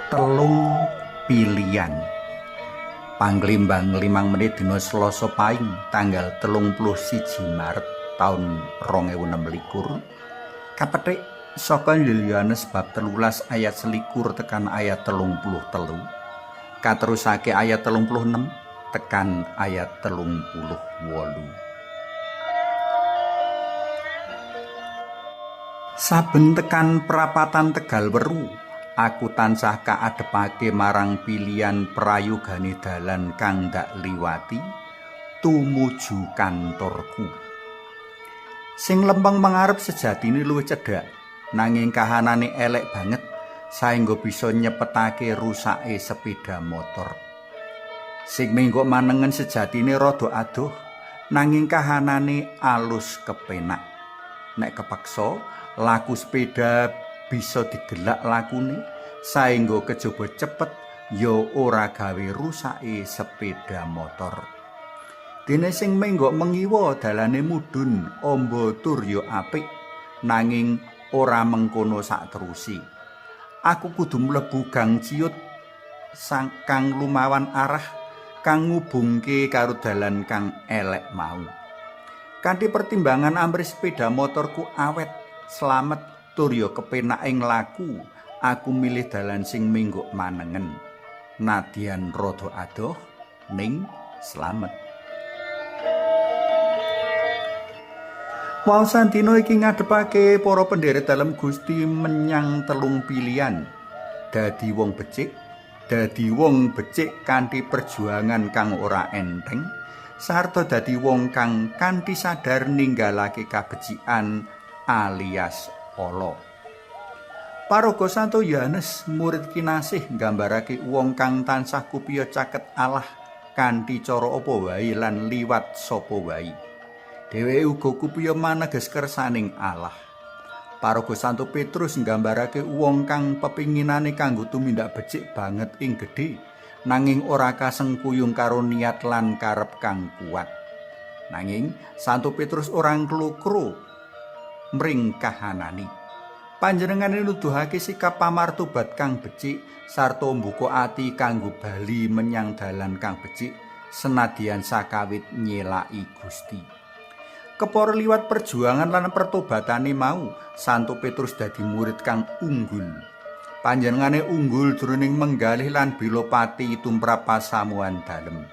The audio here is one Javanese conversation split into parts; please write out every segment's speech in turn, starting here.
Telung pilihan. Panglimbang 5 menit dina Selasa Paing tanggal 31 Maret taun 2026 kapetik saka Yohanes bab 13 ayat 21 tekan ayat 33, katerusake ayat 36 tekan ayat 38. Saben tekan prapatan Tegal Weru, aku tansah kaadepake marang pilihan prayogane dalan kang ndak liwati tumuju kantorku. Sing lempeng mengarep sejatine luwih cedhak, nanging kahanane elek banget saengga bisa nyepetake rusake sepeda motor. Sing menggok manengen sejatine rada adoh, nanging kahanane alus kepenak. Nek kepeksa, laku sepeda bisa digelak lakune saengga kejaba cepet ya ora gawe rusake sepeda motor. Dene sing menggok mengiwa dalane mudhun, amba tur ya apik, nanging ora mengkono sakterusi. Aku kudu mlebu gang ciut sang kang lumawan arah kang ngubungke karo dalan kang elek mau. Kanthi pertimbangan amrih sepeda motorku awet, slamet tur ya kepenak ing laku, aku milih dalan sing menggok manengen. Nadyan rada adoh, ning slamet. Waosan dina iki ngadepake para pendherek dalem Gusti menyang telung pilihan. Dadi wong becik, dadi wong becik kanthi perjuangan kang ora enteng, sarta dadi wong kang kanthi sadar ninggalake kabecikan alias ala. Paraga Santo Yohanes, murid kinasih, nggambarake wong kang tansah kupiya caket Allah kanthi cara apa wae lan liwat sapa wae. Dheweke uga kupiya maneges kersaning Allah. Paraga Santo Petrus nggambarake wong kang pepinginane kanggo tumindak becik banget ing gedhe, nanging ora kasengkuyung karo niat lan karep kang kuat. Nanging Santo Petrus ora nglokro mring kahanane. Panjenengane nuduhake sikap pamartobat kang becik sarta mbuka ati kanggo bali menyang dalan kang becik senadyan sakawit nyelaki Gusti. Kepara liwat perjuangan lan pertobatane mau, Santo Petrus dadi murid kang unggul. Panjenengane unggul jroning menggalih lan bela pati tumrap pasamuan dalem.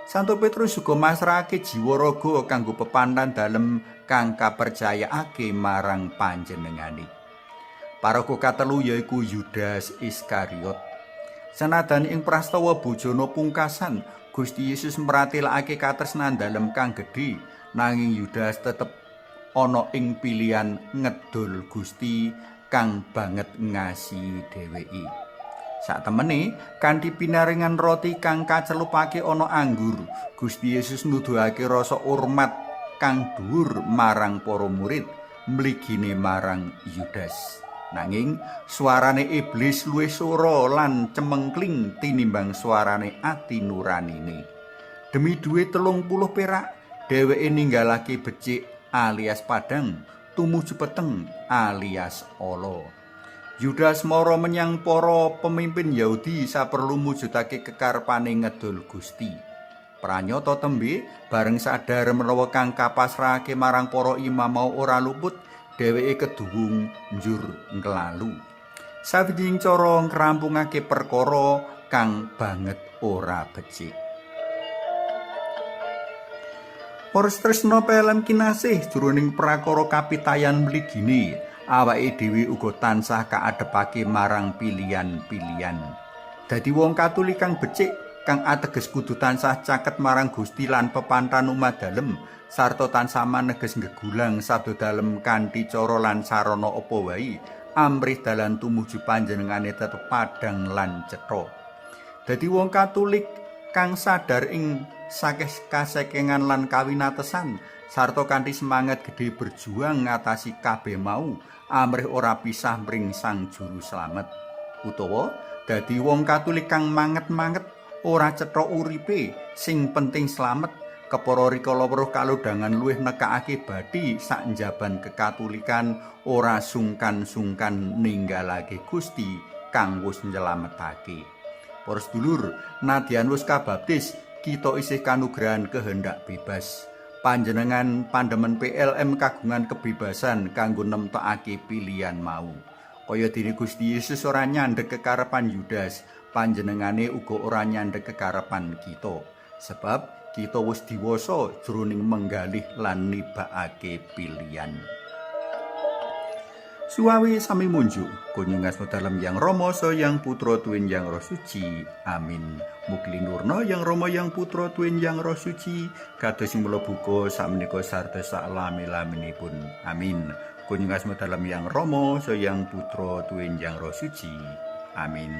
Santo Petrus uga masrahake jiwa raga kanggo pepantan dalem kang kapercayakake marang panjenengane. Paraga katelu yaiku Yudas Iskariot. Senadan ing prastawa bojona pungkasan, Gusti Yesus mratelakake katresnan dalem kang gedhe, nanging Yudas tetep ana ing pilihan ngedol Gusti kang banget ngasihi dheweke. Satemene, kanthi pinaringan roti kang kacelupake ana anggur, Gusti Yesus nuduhake rasa urmat kang dhuwur marang para murid, mligine marang Yudas. Nanging suarane iblis luwih sora lan cemengkling tinimbang suarane ati nuranine. Demi dhuwit 30 perak, dheweke ninggalake becik alias padang tumuju peteng alias ala. Yudas mara menyang para pemimpin Yahudi saperlu mujudake kekarepane ngedol Gusti. Pranyata tembe bareng sadar menawa kang kapasrahake marang para imam mau ora luput, dheweke keduwung njur nglalu. Sawijining cara ngrampungake perkara kang banget ora becik. Para tresna pelem kinasih, jroning prakara kapitayan mligine, awake dhewe uga tansah kaadepake marang pilihan-pilihan. Dadi wong Katolik kang becik kang ateges kudu tansah caket marang Gusti lan pepantan umat dalem sarta tansah maneges nggegulang sabda dalem kanthi cara lan sarana apa wae amrih dalan tumuju panjenengane tetep padhang lan cetha. Dadi wong Katolik kang sadar ing sakeh kasekengan lan kawinatesan sarta kanthi semangat gedhe berjuang ngatasi kabeh mau amrih ora pisah mring Sang Juru Slamet. Utawa dadi wong Katolik kang manget-manget ora cetha uripe, sing penting slamet, kepara rikala weruh kalodhangan luwih nekakake bathi sak njaban kekatolikan ora sungkan-sungkan ninggalake Gusti kang wis nyelametake. Para sedulur, nadyan wis kabaptis, kita isih kanugrahan kehendak bebas. Panjenengan pandemen PLM kagungan kebebasan kanggo nemtokake pilihan mau. Kaya dene Gusti Yesus ora nyandhek kekarepan Yudas, panjenengane uga ora nyandhek kekarepan kita. Sebab kita wis diwasa jroning menggalih lan nibakake pilihan. Suawe sami munjuk, kunjung asma dalem Yang Rama saha Yang Putra tuwin Yang Roh Suci. Amin. Mugi linurna Yang Rama Yang Putra tuwin Yang Roh Suci, kados ing mula buka sakmenika sarta saklami-laminipun. Amin. Kunjung asma dalem Yang Rama saha Yang Putra tuwin Yang Roh Suci. Amin.